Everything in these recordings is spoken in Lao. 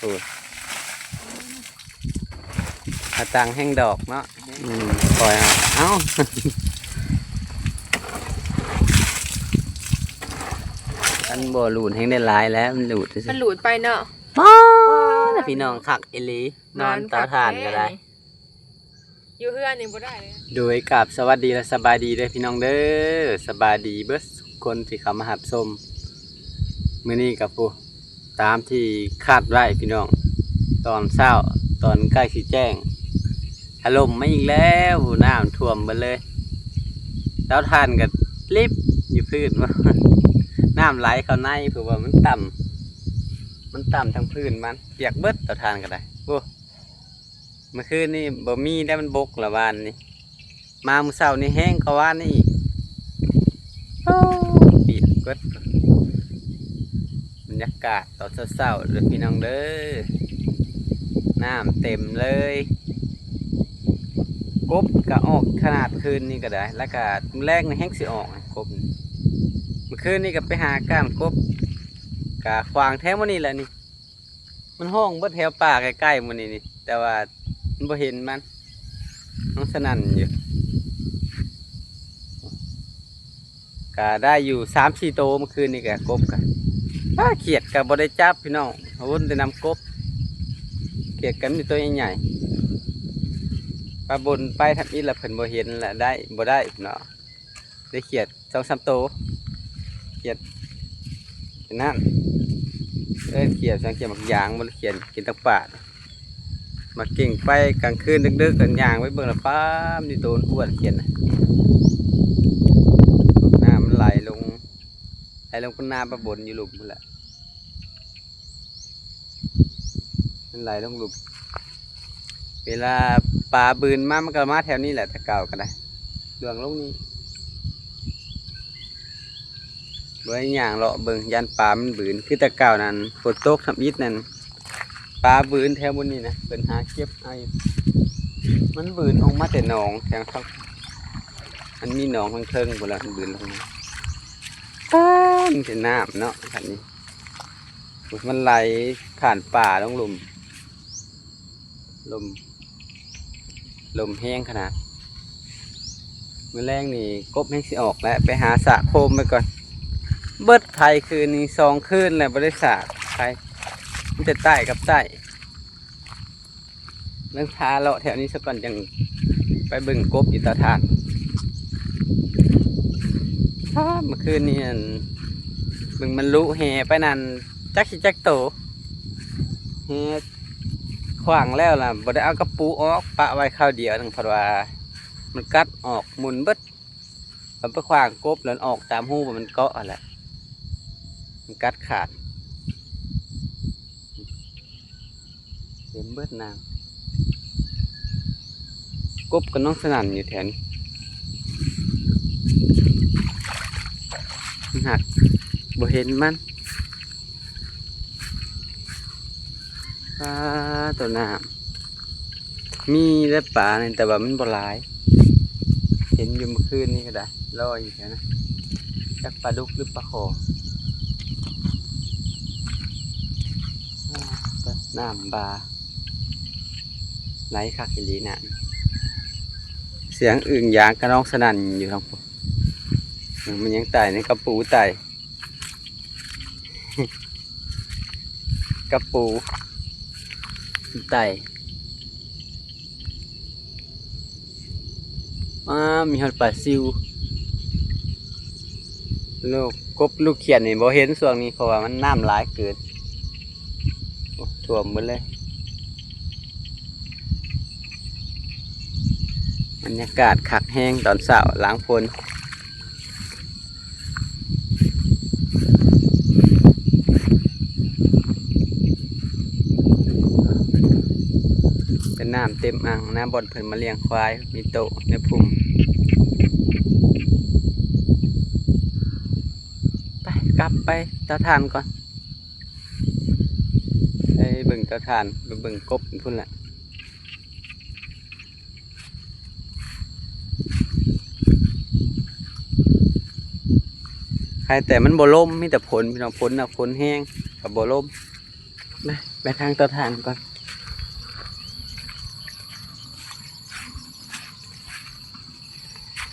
ໂອ້ຍ ກະຕັງແຮງດອກເນາະ. ອືມ ປ່ອຍເອົາ ເອົ້າ ມັນບໍ່ຫຼູດແຮງໄດ້ຫຼາຍແລ້ວ ມັນຫຼູດຊື່ໆ ມັນຫຼູດໄປເນາະ. ປ້າດ ພີ່ນ້ອງ ຄັກອີ່ຫຼີ ນອນເຕົາຖ່ານກໍໄດ້. ຢູ່ເຮືອນນີ້ບໍ່ໄດ້ເລີຍ. ໂດຍ ກາບສະຫວັດດີ ແລະ ສະບາຍດີເດີພີ່ນ້ອງເດີ. ສະບາຍດີເບິດທຸກຄົນທີ່ເຂົ້າມາຮັບຊົມ. ມື້ນີ້ກໍ ຕາມທີ່ຄາດໄວ້ພີ່ນ້ອງ ຕອນເຊົ້າ ຕອນໃກ້ຊິແຈ້ງ ຖະຫຼົ່ມມາອີກແລ້ວ. ໂອ້ ນ້ຳຖ້ວມເບິດເລີຍ. ເຕົາຖ່ານກໍລິບຢູ່ພື້ນ ນ້ຳໄຫຼເຂົ້າໃນ ເພາະວ່າມັນຕ່ຳ ມັນຕ່ຳທາງພື້ນມັນ ປຽກເບິດເຕົາຖ່ານກໍໄດ້. ໂອ້ ເມື່ອຄືນນີ້ບໍ່ມີແລ້ວ ມັນບົກລະວານນີ້. ມາມື້ເຊົ້ານີ້ແຮງກວ່າວານນີ້ອີກ. ໂອ້ ປຽກເບິດ. ບັນຍາກາດຕອນເຊົ້າໆເດີພີ່ນ້ອງເດີ. ນ້ຳເຕັມເລີຍ. ກົບກໍອອກຂະໜາດຄືນນີ້ກໍໄດ້ ແລ້ວກໍມື້ແລງນີ້ແຮງຊິອອກ ກົບ. ເມື່ອຄືນນີ້ກໍໄປຫາກ້ານກົບ ກໍຂວາງແຖວໝົດນີ້ແຫຼະນີ້. ມັນຮ້ອງເບິດແຖວປ່າໃກ້ໆໝູ່ນີ້ນີ້ ແຕ່ວ່າມັນບໍ່ເຫັນມັນ ນ້ອງສະໜັ່ນຢູ່. ກະໄດ້ຢູ່ສາມສີ່ໂຕ ເມື່ອຄືນນີ້ກະກົບກະ ອ້າ ຂຽດກະບໍ່ໄດ້ຈັບພີ່ນ້ອງ ວົນແຕ່ນຳກົບ. ຂຽດກະມີແຕ່ໂຕໃຫຍ່ໆ ປາບົນໄປທຳອິດລະເພິ່ນບໍ່ເຫັນລະ ໄດ້ບໍ່ໄດ້ເນາະ. ໄດ້ຂຽດສອງສາມໂຕ ຂຽດນັ້ນ ເອີ້ນຂຽດສັງ ຂຽດໝາກຢາງ ບໍ່ໄດ້ຂຽດກິນຕັກປາດ. ມາເກັ່ງໄປກາງຄືນດຶກໆ ກໍຍ່າງໄປເບິ່ງລະ ປ້າ ມີໂຕອ້ວນຂຽດນະ. ນ້ຳມັນໄຫຼລົງ ໄຫຼລົງໄປນາປາບົນຢູ່ລຸ່ມພຸ້ນແຫຼະ. ມັນໄຫຼລົງລຸ່ມ ເວລາປາບືນມາ ມັນກໍມາແຖວນີ້ແຫຼະ ແຕ່ເກົ່າກໍໄດ້ ເລື່ອງລົງນີ້ ບໍ່ໄດ້ຍ່າງເລາະເບິ່ງ ຢ້ານປາມັນບືນ. ຄືແຕ່ເກົ່ານັ້ນ ຝົນຕົກທຳອິດນັ້ນ ປາບືນແຖວບົນນີ້ນະ ເພິ່ນຫາເກັບເອົາຢູ່. ມັນບືນອອກມາແຕ່ໜອງແຖວທາງ ມັນມີໜອງທາງເທິງພຸ້ນລະ ມັນບືນລົງມາ ປາ ມີແຕ່ນ້ຳເນາະ ຄັນນີ້. ມັນໄຫຼຜ່ານປ່າລົງລຸ່ມ ລົມ ລົມແຮງຂະໜາດ. ມື້ແລງນີ້ກົບແຮງຊິອອກແລ້ວ ໄປຫາສາໂຄມໄປກ່ອນ. ເບິດໄຖຄືນນີ້ສອງຄືນແລ້ວ ບໍ່ໄດ້ສາກໄຖ ມີແຕ່ໃຕ້ກັບໃຕ້. ເບິ່ງ ພາເລາະແຖວນີ້ສາກ່ອນ ຈັ່ງໄປເບິ່ງກົບຢູ່ເຕົາຖ່ານ. ພາ ເມື່ອຄືນນີ້ ອັນ ເບິ່ງມັນລຸແຫໄປນັ້ນ ຈັກຊິຈັກໂຕ ແຫຂວ້າງແລ້ວລະ ບໍ່ໄດ້ເອົາກະປູອອກ ປະໄວ້ຄາວດຽວໜຶ່ງ ເພາະວ່າມັນກັດອອກໝຸ່ນເບິດ. ເຮົາໄປຂວ້າງກົບແລ້ວອອກຕາມຮູ ມັນເກາະຫັ້ນແຫຼະ ມັນກັດຂາດ. ເຕັມເບິດນາ ກົບກັບນ້ອງສະໜັ່ນຢູ່ແຖວນີ້ ມັນຫາກບໍ່ເຫັນມັນ. ປາ ໂຕນ້ຳ ມີແຕ່ປານີ້ ແຕ່ວ່າມັນບໍ່ຫຼາຍ ເຫັນຢູ່ເມື່ອຄືນນີ້ກໍໄດ້ ລອຍຢູ່ແຖວນັ້ນ ຈັກປາດຸກຫຼືປາຄໍ່. ນ້ຳບາໄຫຼຄັກອີ່ຫຼີນະ ສຽງອຶ່ງຢາງກະນອງສະໜັ່ນຢູ່ທາງພຸ້ນ. ເອີ ມັນຍັງໄຕ່ໃນກະປູໄຕ່ ກະປູໄຕ່. ອ້າ ມີຮອດປາຊິວ. ລູກກົບລູກຂຽດນີ້ບໍ່ເຫັນຊ່ວງນີ້ ເພາະວ່າມັນນ້ຳຫຼາຍເກີນ. ໂອ້ ຖ້ວມເບິດເລີຍ. ບັນຍາກາດຄັກແຮງຕອນເຊົ້າຫຼັງຝົນ. ເປັນນ້ຳເຕັມອ່າງນະ ບ່ອນເພິ່ນມາລ້ຽງຄວາຍ ມີໂຕໃນພຸ່ງ. ໄປ ກັບໄປເຕົາຖ່ານກ່ອນ ໄປເບິ່ງເຕົາຖ່ານ ໄປເບິ່ງກົບພຸ້ນລະ. ໃຄແຕ່ມັນບໍ່ລົມ ມີແຕ່ຝົນ ພີ່ນ້ອງ ຝົນນະ ຝົນແຮງ ກໍບໍ່ລົມ. ໄປ ໄປທາງເຕົາຖ່ານກ່ອນ.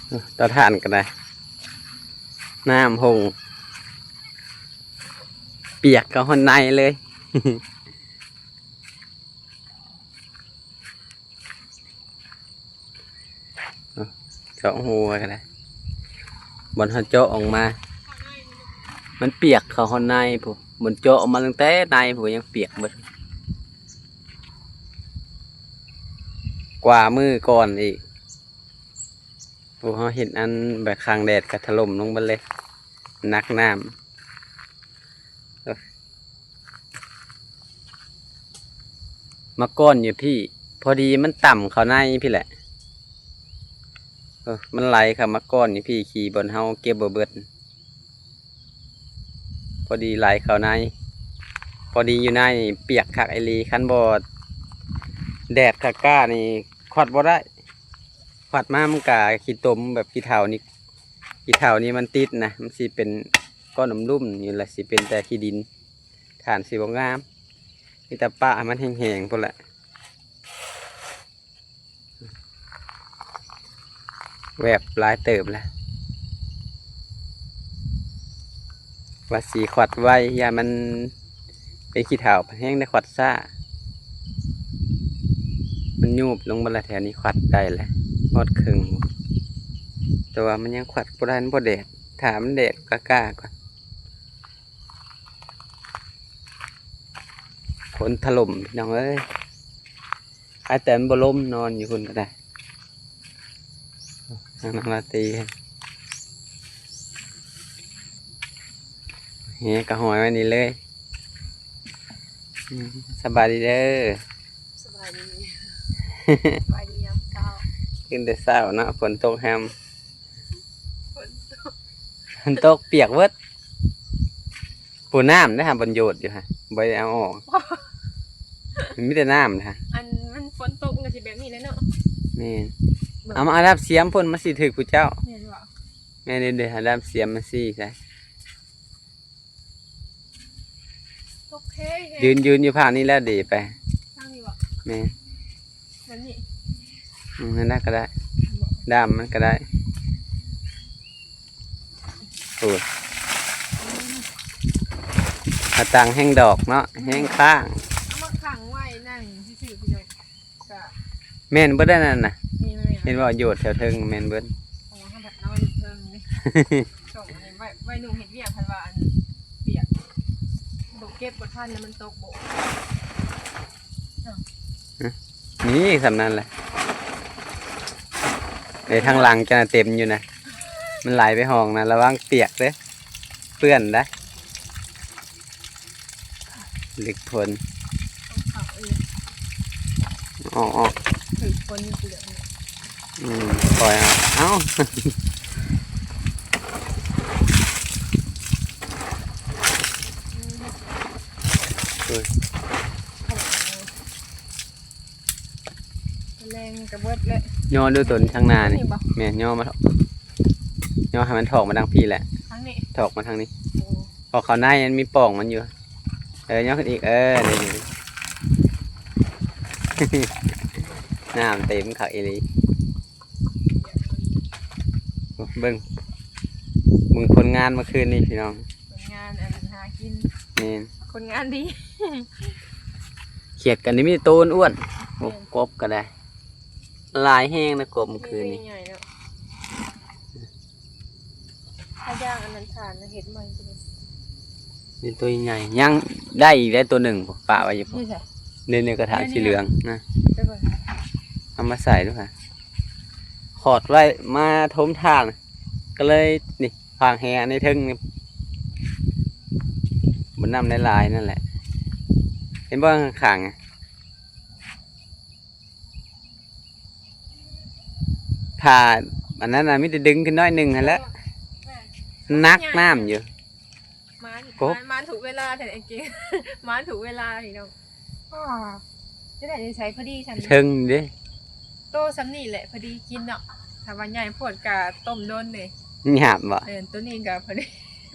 ເອີ ເຕົາຖ່ານກໍໄດ້ ນ້ຳຫົ່ງ ປຽກເຂົ້າຮອດໃນເລີຍ. ເຈາະຮູໄວ້ກໍໄດ້ ບ່ອນເຮົາເຈາະອອກມາ ມັນປຽກເຂົ້າຮອດໃນພຸ້ນ. ບ່ອນເຈາະອອກມາຕັ້ງແຕ່ໃນພຸ້ນ ຍັງປຽກເບິດ ກວ່າມື້ກ່ອນອີກ. ໂອ້ ເຮົາເຮັດອັນ ແບບ ຂ້າງແດດກໍຖະຫຼົ່ມລົງເບິດເລີຍ ໜັກນ້ຳ. ມາກ່ອນຢູ່ພີ້ ພໍດີມັນຕ່ຳເຂົ້າໃນພີ້ແຫຼະ. ເອີ ມັນໄຫຼເຂົ້າມາກ່ອນຢູ່ພີ້ ຂີ້ບ່ອນເຮົາເກັບບໍ່ເບິດ ພໍດີໄຫຼເຂົ້າໃນ. ພໍດີຢູ່ໃນນີ້ປຽກຄັກອີ່ຫຼີ ຄັນບໍ່ແດດຄັກກ້ານີ້ຂວັດບໍ່ໄດ້. ຂວັດມາມັນກະຂີ້ຕົມແບບຂີ້ເຖົ້ານີ້ ຂີ້ເຖົ້ານີ້ມັນຕິດນະ ມັນຊິເປັນກ້ອນລຸ່ມໆຢູ່ ລະຊິເປັນແຕ່ຂີ້ດິນ ຖ່ານຊິບໍ່ງາມ ມີແຕ່ປະໃຫ້ມັນແຫ້ງໆພຸ້ນແຫຼະ. ແວບຫຼາຍເຕີບແລ້ວ ວ່າຊິຂວັດໄວ້ ຢ້ານມັນເປັນຂີ້ເຖົ້າ ແຮງໄດ້ຂວັດຊ້າ ມັນຍູບລົງເບິດລະ. ແຖວນີ້ຂວັດໄດ້ແລ້ວ ຮອດເຄິ່ງ ແຕ່ວ່າມັນຍັງຂວັດບໍ່ໄດ້ ມັນບໍ່ແດດ ຖ້າມັນແດດກ້າໆກ່ອນ. ຝົນຖະຫຼົ່ມພີ່ນ້ອງເອີຍ ອາ ແຕ່ມັນບໍ່ລົມ ນອນຢູ່ພຸ້ນກໍໄດ້ ນາງລາຕີ ແຫກະຫອຍໄວ້ນີ້ເລີຍ. ສະບາຍດີເດີ ສະບາຍດີ ສະບາຍດີຍາມເຊົ້າ ຕື່ນແຕ່ເຊົ້າເນາະ ຝົນຕົກແຮມ ຝົນຕົກ ຝົນຕົກປຽກເບິດ. ປູນ້ຳເດ້ຫາ ບ່ອນໂຍດຢູ່ຫາ ບໍ່ໄດ້ເອົາອອກ ມີແຕ່ນ້ຳນະ. ອັນມັນຝົນຕົກມັນກໍຊິແບບນີ້ແຫຼະເນາະ. ແມ່ນ ເບິ່ງ ເອົາມາອັນດັບສຽມພຸ້ນ ມັນຊິຖືກຜູ້ເຈົ້າ. ແມ່ນບໍ່? ແມ່ນເດ້ ອັນດັບສຽມມັນຊິໃສ ຕົກແຮງໆ. ຢືນ ຢືນຢູ່ພາກນີ້ແຫຼະ ດີໄປ ທາງນີ້ບໍ່? ແມ່ນ ແບບນີ້ ອືມ ນັ້ນນະກໍໄດ້ ດ້າມມັນກໍໄດ້. ໂອ້ຍ ໜ້າຕ່າງແຮງດອກເນາະ ແຮງຄ້າງ ເອົາມາຂັງໄວ້ນັ້ນຊື່ໆ ພີ່ນ້ອງ ກະ ແມ່ນເບິດ ອັນນັ້ນນະ ນີ້ ນີ້ ເຫັນບໍ່ ໂຍດແຖວເທິງ ແມ່ນເບິດ ເອົາມາ ເອົາໄວ້ເທິງນີ້ ຊ່ອງອັນນີ້ໄວ້ ໄວ້ນຸ່ງເຮັດວຽກ ຄັນວ່າອັນປຽກ ບໍ່ເກັບບໍ່ທັນ ແລ້ວມັນຕົກບໍ່ ນີ້ສ່ຳນັ້ນແຫຼະ. ເອີ ທາງຫຼັງຈະເຕັມຢູ່ນະ ມັນໄຫຼໄປຫ້ອງນະ ລະວັງປຽກເດີ້ ເປື້ອນໄດ໋ ເຫຼັກພົນ ເອົາອອກ ເອີ ຖືກຄົນຢູ່ເປືອກ. ອືມ ປ່ອຍເອົາ ເອົ້າ ອືມ ໂອ້ຍ ແລງກະເບິດແລ້ວ ຍໍດູຕົນທາງໜ້ານີ້ ນີ້ບໍ່? ແມ່ນ ຍໍມາເຖາະ ຍໍໃຫ້ມັນຖອກມາທາງພີ້ແຫຼະ ທາງນີ້ ຖອກມາທາງນີ້ ໂອ້ ເພາະເຂົ້າໃນມັນມີປ່ອງມັນຢູ່ ເອີ ຍໍຂຶ້ນອີກ ເອີ ນີ້ ນີ້ ນ້ຳເຕັມຄັກອີ່ຫຼີ. ເບິ່ງ ເບິ່ງຜົນງານເມື່ອຄືນນີ້ພີ່ນ້ອງ ຜົນງານອັນຫາກິນ ແມ່ນ ຜົນງານດີ ຂຽດກັນນີ້ມີແຕ່ໂຕອ້ວນໆ ໂອ້ ແມ່ນ ກົບກໍໄດ້ ຫຼາຍແຮງນະ ກົບເມື່ອຄືນນີ້ ໃຫຍ່ເນາະ ຖ້າຢ່າງອັນນັ້ນທານນະ ເຮັດໃໝ່ ນີ້ໂຕໃຫຍ່ ຍັງໄດ້ອີກໄດ້ໂຕໜຶ່ງ ປະໄວ້ຢູ່ພຸ້ນ ຢູ່ໃສ? ໃນ ໃນກະຖາງສີເຫຼືອງນະ ໄປເບິ່ງ ເອົາມາໃສ່ດູຫາ ຂອດໄວ້ ມາຖົມທາງ ກໍເລີຍ ນີ້ ຟາງແຮໃນເທິງນີ້ ບໍ່ ນ້ຳຫຼາຍໆນັ້ນແຫຼະ ເຫັນບໍ່ ຂ້າງໆ ຖ້າອັນນັ້ນນະ ມີແຕ່ດຶງຂຶ້ນໜ້ອຍໜຶ່ງຫັ້ນແຫຼະ ໜັກນ້ຳຢູ່ ມາ ກົບ ມາ ມາຖືກເວລາແທ້ ເກັ່ງ ມາຖືກເວລາພີ່ນ້ອງ ອໍ ຈະໄດ້ໃສ່ພໍດີຊັ້ນ ເທິງເດ້ ໂຕສ່ຳນີ້ແຫຼະ ພໍດີກິນເນາະ ຖ້າວ່າໃຫຍ່ໂພດກະຕົ້ມດົນເດ້ ຫຍາບບໍ່? ເອີ ໂຕນີ້ກະພໍດີ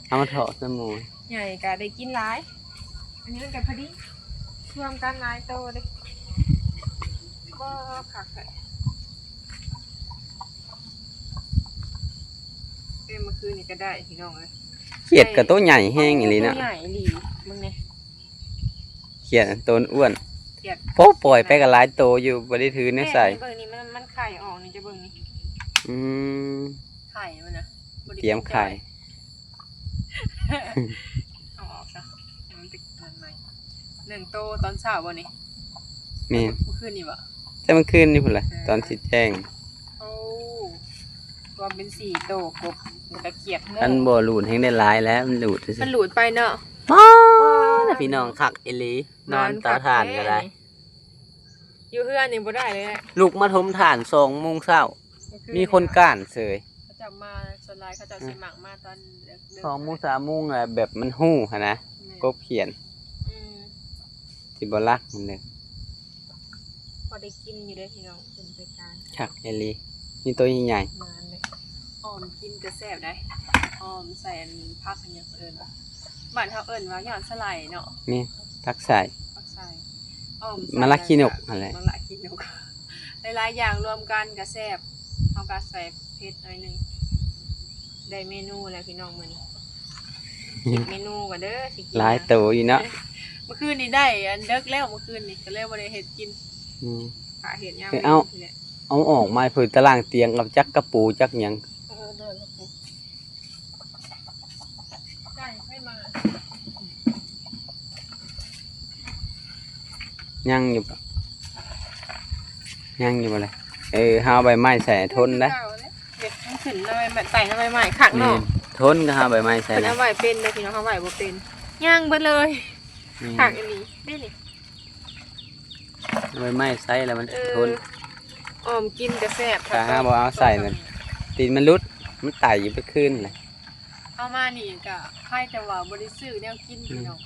ເອົາມາເທາະໃສ່ໝໍ້ ໃຫຍ່ກະໄດ້ກິນຫຼາຍ ອັນນີ້ມັນກະພໍດີ ລວມກັນຫຼາຍໂຕເດ້. ບໍ່ ຄັກແທ້. ເອີ ມື້ຄືນນີ້ກໍໄດ້ພີ່ນ້ອງເອີຍ. ຂຽດກໍໂຕໃຫຍ່ແຮງອີ່ຫຼີເນາະ. ໂຕໃຫຍ່ອີ່ຫຼີ ເບິ່ງແດ່. ຂຽດໂຕອ້ວນ. ຂຽດ ໂອ້ ປ່ອຍໄປກໍຫຼາຍໂຕຢູ່ ບໍ່ໄດ້ຖືແນວໃສ່. ແມ່ນ ເບິ່ງນີ້ ມັນ ມັນໄຂ່ອອກນີ້ ຈະເບິ່ງນີ້. ອືມ ໄຂ່ມັນນະ ບໍ່ໄດ້ ຕຽມໄຂ່ ເອົາອອກຊະ ໃຫ້ມັນເປັນອັນໃໝ່. ໜຶ່ງໂຕຕອນເຊົ້າບໍ່ນີ້? ແມ່ນ ມື້ຄືນນີ້ບໍ່? ແຕ່ມື້ຄືນນີ້ພຸ້ນແຫຼະ ເອີ ຕອນຊິແຈ້ງ. ໂອ້ ລວມເປັນສີ່ໂຕ ກົບ ແລ້ວກໍຂຽດໂມ. ຄັນບໍ່ຫຼູດແຮງໄດ້ຫຼາຍແລ້ວ ມັນຫຼູດຊື່ໆ ມັນຫຼູດໄປເນາະ. ປ້າດ ພີ່ນ້ອງ ຄັກອີ່ຫຼີ. ນອນເຕົາຖ່ານກໍໄດ້. ຢູ່ເຮືອນນີ້ບໍ່ໄດ້ເລີຍ. ລຸກມາຖົມຖ່ານສອງໂມງເຊົ້າ ມີຄົນກ້ານເສີຍ. ເຂົາເຈົ້າມາ ສ່ວນຫຼາຍເຂົາເຈົ້າຊິມັກມາຕອນເດິກໆ ສອງໂມງ ສາມໂມງແຫຼະ ແບບມັນຮູ້ຫັ້ນນະ. ແມ່ນ ກົບຂຽດ. ອືມ ຊິບໍ່ລັກມັນເດ້. ພໍໄດ້ກິນຢູ່ເດ້ພີ່ນ້ອງ ເປັນໄປການ ຄັກອີ່ຫຼີ ມີໂຕໃຫຍ່ໆ. ໝານເດ້ ອ້ອມກິນກໍແຊບໄດ໋ ອ້ອມໃສ່ອັນຜັກ ອັນຫຍັງເອີ້ນວ່າ ບ້ານເຮົາເອີ້ນວ່າຍອດສະໄຫຼເນາະ. ແມ່ນ ຜັກໄຊ ຜັກໄຊ ອ້ອມໃສ່ ມະລະຂີ້ນົກຫັ້ນແຫຼະ ມະລະຂີ້ນົກ ຫຼາຍໆຢ່າງລວມກັນກໍແຊບ. ເຮົາກໍໃສ່ເຜັດໜ້ອຍໜຶ່ງ. ໄດ້ເມນູແລ້ວພີ່ນ້ອງມື້ນີ້. ຄິດເມນູກ່ອນເດີ ຊິກິນຫຍັງ. ຫຼາຍໂຕຢູ່ເນາະ. ມື້ຄືນນີ້ໄດ້ອັນເດິກແລ້ວ ມື້ຄືນນີ້ກໍເລີຍບໍ່ໄດ້ເຮັດກິນ. ອືມ ຖ້າເຮັດຍາມ ເອີ ເອົາ ນີ້ແຫຼະ ເອົາອອກມາເພິ່ນຕາລາງຕຽງກັບຈັກກະປູຈັກຫຍັງ. ເອີ ເດີ ໄກ່ໃຜມາ ຍັງຢູ່ບໍ່? ຍັງຢູ່ບໍ່ລະ? ເອີ ເຮົາເອົາໃບໄມ້ໃສ່ ທົນໄດ໋. ເຮັດໃຫ້ຂຶ້ນໜ້ອຍໄມ້ ໃສ່ໜ້ອຍໄມ້ຄັກເນາະ. ແມ່ນ ທົນກໍເຮົາເອົາໃບໄມ້ໃສ່. ເພິ່ນເອົາໄວ້ເປັນເດີພີ່ນ້ອງ ເຮົາໄວ້ບໍ່ເປັນ. ຍ່າງເບິດເລີຍ. ແມ່ນ ຄັກອີ່ຫຼີເດ້ນີ້. ເອົາໃບໄມ້ໃສ່ແລ້ວມັນ ເອີ ທົນ. ອ້ອມກິນກໍແຊບ ຖ້າເຮົາບໍ່ເອົາໃສ່ນັ້ນ ຕີນມັນຫຼຸດ ມັນໄຕຢູ່ເບິດຄືນແຫຼະ. ເຮົາມານີ້ກໍໃຄ່ແຕ່ວ່າບໍ່ໄດ້ຊື້ແນວກິນ ອືມ ພີ່ນ້ອງ.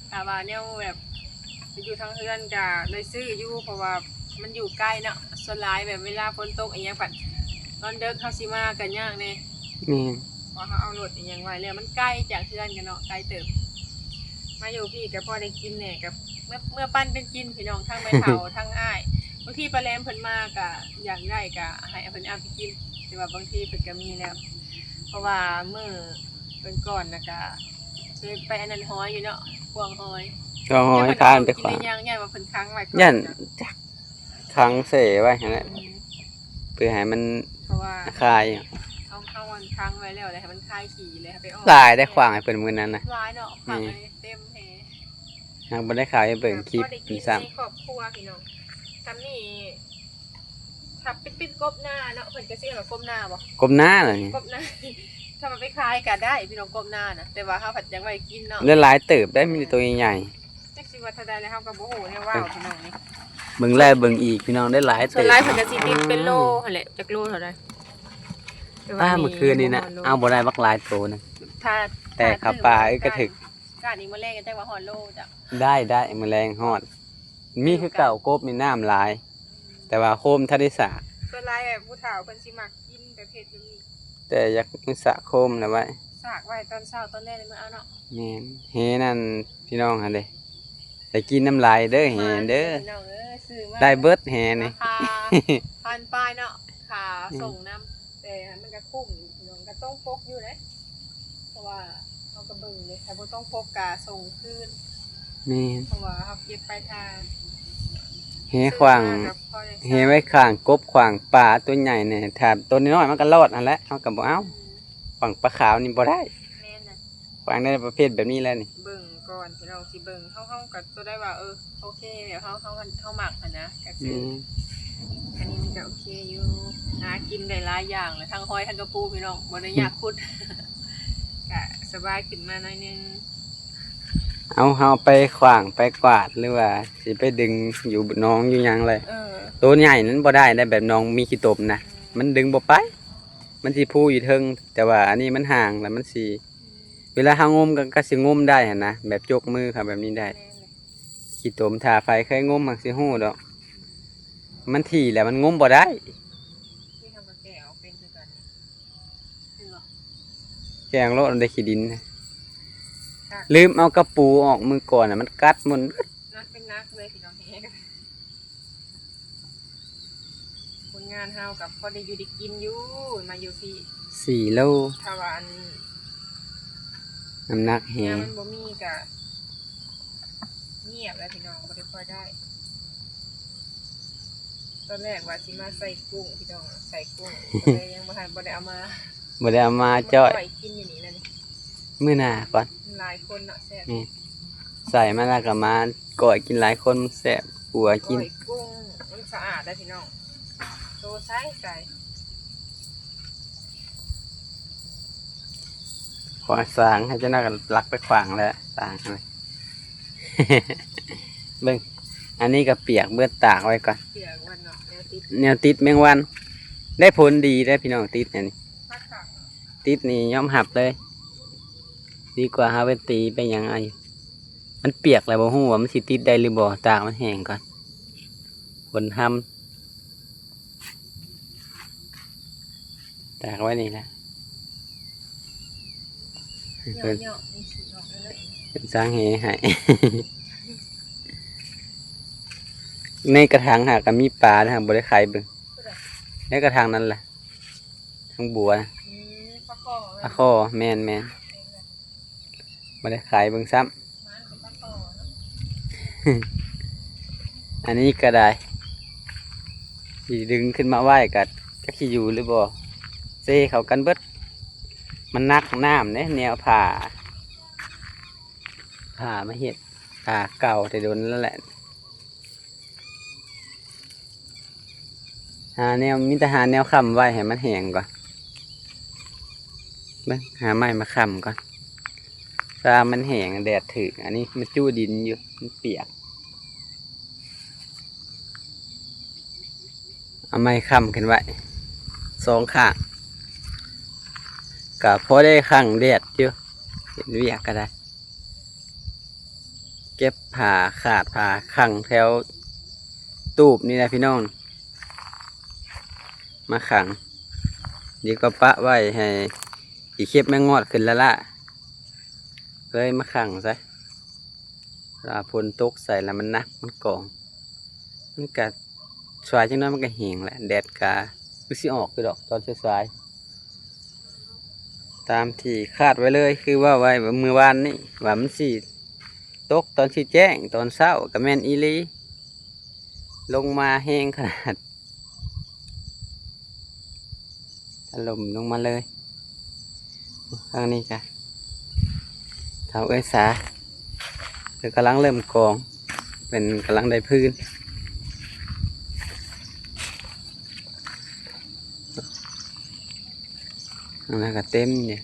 ຖ້າວ່າແນວແບບໄປຢູ່ທາງເຮືອນກໍໄດ້ຊື້ຢູ່ ເພາະວ່າມັນຢູ່ໃກ້ເນາະ. ສ່ວນຫຼາຍແບບເວລາຝົນຕົກອີ່ຫຍັງ ບັດຕອນເດິກເຮົາຊິມາກໍຍາກແດ່. ແມ່ນ ເພາະເຮົາເອົາລົດອີ່ຫຍັງໄວ້ແລ້ວ ມັນໄກຈາກເຮືອນກັນເນາະ ໄກເຕີບ. ມາຢູ່ພີ້ກໍພໍໄດ້ກິນແດ່ ກໍເມືອ ເມືອປັນກັນກິນພີ່ນ້ອງ ທັງແມ່ເຖົ້າ ທັງອ້າຍ. ບາງທີປ້າແຫຼມເພິ່ນມາກໍຢາກໄດ້ກໍໃຫ້ເພິ່ນເອົາໄປກິນ ແຕ່ວ່າບາງທີເພິ່ນກໍມີແລ້ວ. ເພາະວ່າມື້ກ່ອນໆນະກະໄປອັນນັ້ນຫອຍຢູ່ເນາະ ກວາງຫອຍ ກວາງຫອຍ ພາເພິ່ນໄປຂວາງ ຢ້ານວ່າເພິ່ນຂັງໄວ້ກ່ອນ ຢ້ານຈັກຂັງເສໄວ້ຫັ້ນແຫຼະ ອືມ ເພື່ອໃຫ້ມັນ ເພາະວ່າຄາຍ ເຮົາ ເຮົາອັນຂັງໄວ້ແລ້ວ ແລ້ວໃຫ້ມັນຄາຍຂີ້ ແລ້ວໄປອອກ ຫຼາຍໄດ້ຂວາງໃຫ້ເພິ່ນມື້ນັ້ນນະ ຫຼາຍເນາະ ຂວາງໃຫ້ເຕັມແຮ ຍັງບໍ່ໄດ້ຂາຍໃຫ້ເບິ່ງຄລິບ ພໍໄດ້ກິນ ຊ້ຳ ໃນຄອບຄົວພີ່ນ້ອງ ຊ່ຳນີ້ ຖ້າເປັນ ເປັນກົບນາເນາະ ເພິ່ນກໍຊິເອີ້ນວ່າກົບນາບໍ່? ກົບນາລະນີ້ ກົບນາ ຖ້າວ່າໄປຂາຍກໍໄດ້ພີ່ນ້ອງ ກົບນານະ ແຕ່ວ່າເຮົາພັດຢາກໄວ້ກິນເນາະ ໄດ້ຫຼາຍເຕີບໄດ້ ມີແຕ່ໂຕໃຫຍ່ໆ ຈັກຊິວ່າເທົ່າໃດແລ້ວ ເຮົາກໍບໍ່ຮູ້ແນວເວົ້າພີ່ນ້ອງນີ້ ເບິ່ງແລ້ວເບິ່ງອີກພີ່ນ້ອງ ໄດ້ຫຼາຍເຕີບ ສ່ວນຫຼາຍເພິ່ນກໍຊິຕິດເປັນໂລຫັ້ນແຫຼະ ຈັກໂລເທົ່າໃດ ແຕ່ວ່າ ປ້າ ມື້ຄືນນີ້ນະ ເອົາບໍ່ໄດ້ບັກຫຼາຍໂຕນະ ຖ້າ ແຕ່ເຂົ້າປ່າ ເອີ ກະຖືກ ການອີກ ມື້ແລງກໍຈັກວ່າຮອດໂລຈ້ະ ໄດ້ ໄດ້ ມື້ແລງຮອດ ມີຄືເກົ່າ ກົບນີ້ນ້ຳຫຼາຍ ແຕ່ວ່າໂຄມທັນໄດ້ສາກ ສ່ວນຫຼາຍແບບຜູ້ເຖົ້າເພິ່ນຊິມັກກິນປະເພດແບບນີ້ ແຕ່ຢາກມີສາກໂຄມນະໄວ້ ສາກໄວ້ຕອນເຊົ້າຕອນແລງເລີຍ ມື້ເອົາເນາະ ແມ່ນ ແຫນັ້ນພີ່ນ້ອງຫັ້ນເດ້ ໄດ້ກິນນ້ຳຫຼາຍເດີ ແຫເດີ ພີ່ນ້ອງເອີຍ ຊື້ມາ ໄດ້ເບິດແຫນີ້ ລາຄາພັນປາຍເນາະ ຄ່າ ອືມ ສົ່ງນຳ ແຕ່ມັນກໍຄຸ້ມຢູ່ພີ່ນ້ອງ ກໍຕົງປົກຢູ່ເດ້ ເພາະວ່າເຮົາກໍເບິ່ງເດ້ ຖ້າບໍ່ຕົງປົກກໍສົ່ງຄືນ ແມ່ນ ເພາະວ່າເຮົາເກັບປາຍທາງ ແຫຂວາງ ຊື້ມາກໍພໍໄດ້ ແຫໄວ້ຂວາງກົບຂວາງປາຕົວໃຫຍ່ນີ້ ຖ້າຕົວນ້ອຍໆມັນກໍລອດຫັ້ນແຫຼະ ເຮົາກໍບໍ່ເອົາ ອືມ ຂວາງປາຂາວນີ້ບໍ່ໄດ້ ແມ່ນນະ ຂວາງໄດ້ປະເພດແບບນີ້ແຫຼະນີ້ ເບິ່ງກ່ອນພີ່ນ້ອງ ຊິເບິ່ງ ເຮົາ ເຮົາກໍຕົວໃດວ່າ ເອີ ໂອເຄ ແບບເຮົາ ເຮົາ ເຮົາມັກຫັ້ນນະ ກໍຊື້ ອືມ ອັນນີ້ມັນກໍໂອເຄຢູ່ ຫາກິນໄດ້ຫຼາຍຢ່າງແຫຼະ ທັງຫອຍທັງກະປູພີ່ນ້ອງ ບໍ່ໄດ້ຍາກຂຸດ ກະສະບາຍຂຶ້ນມາໜ້ອຍໜຶ່ງ ເອົາ ເຮົາໄປຂວາງໄປກວາດ ຫຼືວ່າຊິໄປດຶງຢູ່ໜອງຢູ່ຫຍັງແຫຼະ ເອີ ໂຕໃຫຍ່ນັ້ນບໍ່ໄດ້ໄດ໋ ແບບໜອງມີຂີ້ຕົມນະ ອືມ ມັນດຶງບໍ່ໄປ ມັນຊິພູຢູ່ເທິງ ແຕ່ວ່າອັນນີ້ມັນຫ່າງ ແລ້ວມັນຊິ ເວລາເຮົາງົມກໍ ກໍຊິງົມໄດ້ຫັ້ນນະ ແບບຈົກມືເຂົ້າແບບນີ້ໄດ້ ແມ່ນແຫຼະ ຂີ້ຕົມ ຖ້າໃຜເຄີຍງົມມັກຊິຮູ້ດອກ ມັນຖີ່ແລ້ວມັນງົມບໍ່ໄດ້ ນີ້ເຮົາກໍແກະອອກເປັນຄືກັນນີ້ ເຫັນບໍ່ ແກະອອກໂລດ ໄດ້ຂີ້ດິນ ຄັກ ລືມເອົາກະປູອອກມື້ກ່ອນນະ ມັນກັດໝົດ ເປັນໜັກເລີຍພີ່ນ້ອງ ແຮງ. ຄົນງານເຮົາກໍພໍໄດ້ຢູ່ໄດ້ກິນຢູ່ ມາຢູ່ພີ້ ສີ່ໂລ ຖ້າວ່າອັນ ນ້ຳໜັກແຮງ ງານມັນບໍ່ມີກໍງຽບແລ້ວພີ່ນ້ອງ ບໍ່ໄດ້ຄ່ອຍໄດ້. ຕອນແລກວ່າຊິມາໃສ່ກຸ້ງພີ່ນ້ອງ ໃສ່ກຸ້ງ ກໍເລີຍຍັງບໍ່ທັນ ບໍ່ໄດ້ເອົາມາ ບໍ່ໄດ້ເອົາມາຈ້ອຍ ມາກ້ອຍກິນຢູ່ນີ້ແລ້ວນີ້ ມື້ໜ້າກ່ອນ ຫຼາຍຄົນເນາະ ແຊບ ແມ່ນ ໃສ່ມາແລ້ວກໍມາກ້ອຍກິນຫຼາຍຄົນ ມັນແຊບກວ່າກິນ ກ້ອຍກຸ້ງ ມັນສະອາດໄດ໋ພີ່ນ້ອງ ໂຕໃສໆ. ຂວາງສາງໃຫ້ເຈົ້າໜ້າກໍລັກໄປຂວາງແລ້ວ ສາງຫັ້ນ ເບິ່ງ ອັນນີ້ກໍປຽກເບິດ ຕາກໄວ້ກ່ອນ ປຽກເບິດເນາະ ແນວຕິດ ແນວຕິດແມງວັນ ໄດ້ຜົນດີເດ້ພີ່ນ້ອງ ຕິດອັນນີ້ ຄັກໆ ເນາະ ຕິດນີ້ຍອມຮັບເລີຍ ດີກວ່າເຮົາໄປຕີໄປຫຍັງເອົາຢູ່ ມັນປຽກແລ້ວບໍ່ຮູ້ວ່າມັນຊິຕິດໄດ້ຫຼືບໍ່ ຕາກມັນແຫ້ງກ່ອນ ຝົນຮຳ ຕາກໄວ້ນີ້ແຫຼະ ເພິ່ນ ເຍາະໆ ນີ້ຊິອອກເລີຍ ເພິ່ນສ້າງແຫໃຫ້ ໃນກະຖາງຫາກະມີປານະ ຫາກບໍ່ໄດ້ໄຂເບິ່ງ ໃນກະຖາງນັ້ນລະ ທັງບົວນະ ອືມ ປາຄໍ່ ປາຄໍ່ ແມ່ນໆ ບໍ່ໄດ້ໄຂເບິ່ງຊ້ຳ ອັນນີ້ກໍໄດ້ ຊິດຶງຂຶ້ນມາໄວ້ກໍຈັກຊິຢູ່ຫຼືບໍ່ ເຊເຂົ້າກັນເບິດ ມັນໜັກນ້ຳເດ້ ແນວຜ້າ ຜ້າມາເຮັດ ຜ້າເກົ່າແຕ່ດົນແລ້ວແຫຼະ ຫາແນວ ມີແຕ່ຫາແນວຄ້ຳໄວ້ໃຫ້ມັນແຫ້ງກ່ອນ ເບິ່ງ ຫາໄມ້ມາຄ້ຳກ່ອນ ຖ້າມັນແຫ້ງ ແດດຖືກ ອັນນີ້ມັນຈຸດິນຢູ່ ມັນປຽກ ເອົາໄມ້ຄ້ຳຂຶ້ນໄວ້ສອງຂ້າງ ກໍພໍໄດ້ຄັງແດດຢູ່ ເຮັດວຽກກໍໄດ້ ເກັບຜ້າຂາດ ຜ້າຄັງແຖວຕູບນີ້ແຫຼະພີ່ນ້ອງ ມາຂັງ ດີກວ່າປະໄວ້ໃຫ້ຂີ້ເຂັບແມງງອດຂຶ້ນລ້າໆ ເລີຍມາຂັງຊະ ເວລາຝົນຕົກໃສ່ແລ້ວມັນໜັກ ມັນກອງ ມັນກະສວາຍຈັກໜ້ອຍມັນກະແຫ້ງແຫຼະ ແດດກະຄືຊິອອກຢູ່ດອກຕອນສວາຍໆ ຕາມທີ່ຄາດໄວ້ເລີຍ ຄືເວົ້າໄວ້ມື້ວານນີ້ວ່າມັນຊິຕົກຕອນຊິແຈ້ງ ຕອນເຊົ້າກະແມ່ນອີ່ຫຼີ ລົງມາແຮງຂະໜາດ ຖະຫຼົ່ມລົງມາເລີຍ ທາງນີ້ກະ ເຖົ້າເອື້ອຍສາ ເພິ່ນກຳລັງເລີ່ມກອງ ເພິ່ນກຳລັງໄດ້ພື້ນ ທາງນັ້ນກະເຕັມຢູ່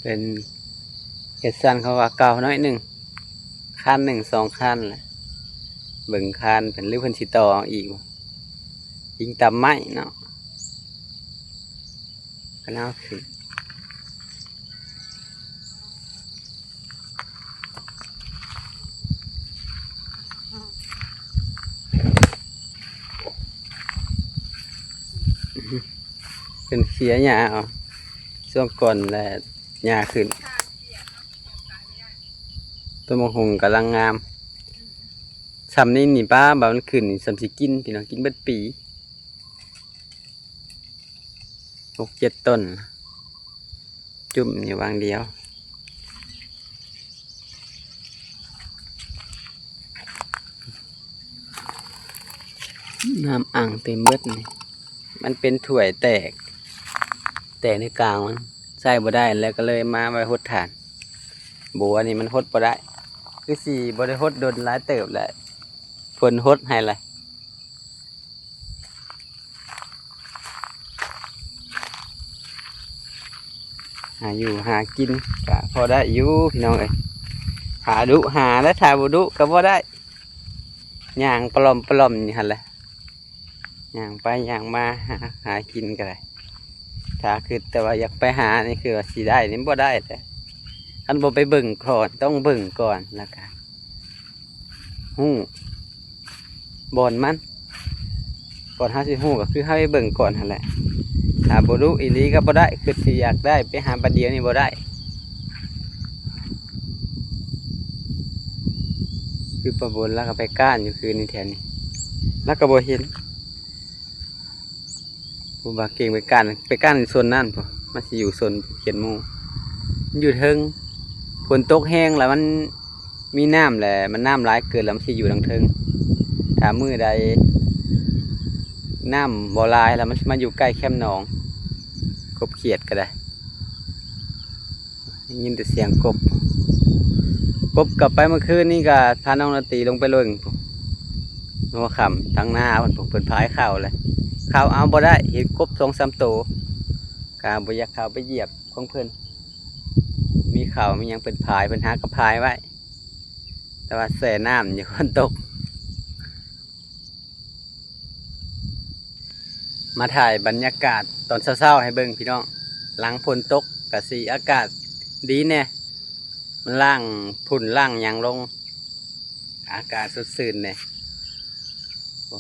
ເປັນເຮັດຊັ້ນເຂົາວ່າເກົ່າໜ້ອຍໜຶ່ງ ຄັນໜຶ່ງສອງຄັນແຫຼະ ເບິ່ງຄານເພິ່ນ ຫຼືເພິ່ນຊິຕໍ່ເອົາອີກບໍ່ ອີງຕາມໄມ້ເນາະ ກະນາວຂຶ້ນ. ເພິ່ນເຄຍຫຍ້າເອົາ ຊ່ວງກ່ອນແລ້ວຫຍ້າຂຶ້ນ ຕົ້ນໝາກຫຸ່ງກຳລັງງາມ ຊ່ຳນີ້ນີ້ ປ້າ ບາດມັນຂຶ້ນນີ້ ຊ່ຳຊິກິນ ພີ່ນ້ອງ ກິນເບິດປີ. ຫົກເຈັດຕົ້ນ ຈຸ້ມຢູ່ຫວ່າງດຽວ ນ້ຳອັ່ງເຕັມເບິດນີ້ ມັນເປັນຖ້ວຍແຕກ ແຕກໃນກາງມັນ ໃຊ້ບໍ່ໄດ້ ແລ້ວກໍເລີຍມາໄວ້ຫົດຖ່ານ ບົວນີ້ມັນຫົດບໍ່ໄດ້ ຄືຊິບໍ່ໄດ້ຫົດດົນຫຼາຍເຕີບແຫຼະ ຝົນຫົດໃຫ້ລະ. ຫາຢູ່ຫາກິນກະພໍໄດ້ຢູ່ພີ່ນ້ອງເອີຍ ຖ້າດຸຫາ ແລະ ຖ້າບໍ່ດຸກະບໍ່ໄດ້ ຍ່າງປະຫຼອມປະຫຼອມຢູ່ຫັ້ນແຫຼະ ຍ່າງໄປຍ່າງມາ ຫາ ຫາກິນກະໄດ້ ຖ້າຄິດແຕ່ວ່າຢາກໄປຫານີ້ ຄືວ່າຊິໄດ້ນີ້ບໍ່ໄດ້ເດ້ ຄັນບໍ່ໄປເບິ່ງກ່ອນ ຕ້ອງເບິ່ງກ່ອນ ແລ້ວກະ ຮູ້ບ່ອນມັນ ກ່ອນເຮົາຊິຮູ້ກໍຄືເຮົາໄປເບິ່ງກ່ອນຫັ້ນແຫຼະ. ຖ້າບໍ່ຮູ້ອີ່ຫຼີກໍບໍ່ໄດ້, ຄິດຊິຢາກໄດ້ ໄປຫາບາດດຽວນີ້ບໍ່ໄດ້. ຄືປ້າບົນລາວກໍໄປກ້ານຢູ່ຄືນນີ້ແຖວນີ້ ລາວກໍບໍ່ເຫັນ. ຜູ້ບ່າວເກັ່ງໄປກ້ານ, ໄປກ້ານຢູ່ໂຊນນັ້ນພຸ້ນ, ມັນຊິຢູ່ໂຊນຂຽດໝູ່, ມັນຢູ່ເທິງ. ຝົນຕົກແຮງແລ້ວມັນ ມີນ້ຳແຫຼະ, ມັນນ້ຳຫຼາຍເກີນແລ້ວ ມັນຊິຢູ່ທາງເທິງ. ຖ້າມື້ໃດນ້ຳບໍ່ຫຼາຍແລ້ວ ມັນຊິມາຢູ່ໃກ້ແຄມໜອງ, ກົບຂຽດກໍໄດ້. ໄດ້ຍິນແຕ່ສຽງກົບ, ກົບກັບໄປເມື່ອຄືນນີ້ກໍພານ້ອງລາຕີລົງໄປເບິ່ງ ຫົວຄ່ຳທາງນາພຸ້ນ ເພິ່ນພາຍເຂົ້າແຫຼະ, ເຂົ້າເອົາບໍ່ໄດ້, ເຫັນກົບສອງສາມໂຕ, ກໍບໍ່ຢາກເຂົ້າໄປຢຽບຂອງເພິ່ນ. ມີເຂົ້າມີຫຍັງເພິ່ນພາຍ, ເພິ່ນຫາກໍພາຍໄວ້. ແຕ່ວ່າແຊ່ນ້ຳຢູ່ ຝົນຕົກ. ມາຖ່າຍບັນຍາກາດຕອນເຊົ້າໆໃຫ້ເບິ່ງພີ່ນ້ອງ, ຫຼັງຝົນຕົກກະຊິອາກາດດີແດ່, ມັນລ້າງຝຸ່ນລ້າງຫຍັງລົງ, ອາກາດສົດຊື່ນແດ່. ໂອ້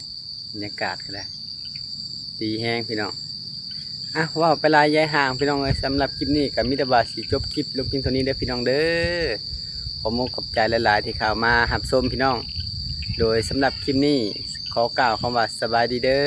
ບັນຍາກາດກໍໄດ້ ດີແຮງພີ່ນ້ອງ. ອ່ະ ເວົ້າໄປຫຼາຍຢາຍຫ່າງພີ່ນ້ອງເອີຍ, ສຳລັບຄລິບນີ້ກໍມີແຕ່ວ່າຊິຈົບຄລິບລົງພຽງເທົ່ານີ້ເດີພີ່ນ້ອງເດີ. ຂໍມຸກຂອບໃຈຫຼາຍໆທີ່ເຂົ້າມາຮັບຊົມພີ່ນ້ອງ. ໂດຍສຳລັບຄລິບນີ້ຂໍກ່າວຄຳວ່າສະບາຍດີເດີ.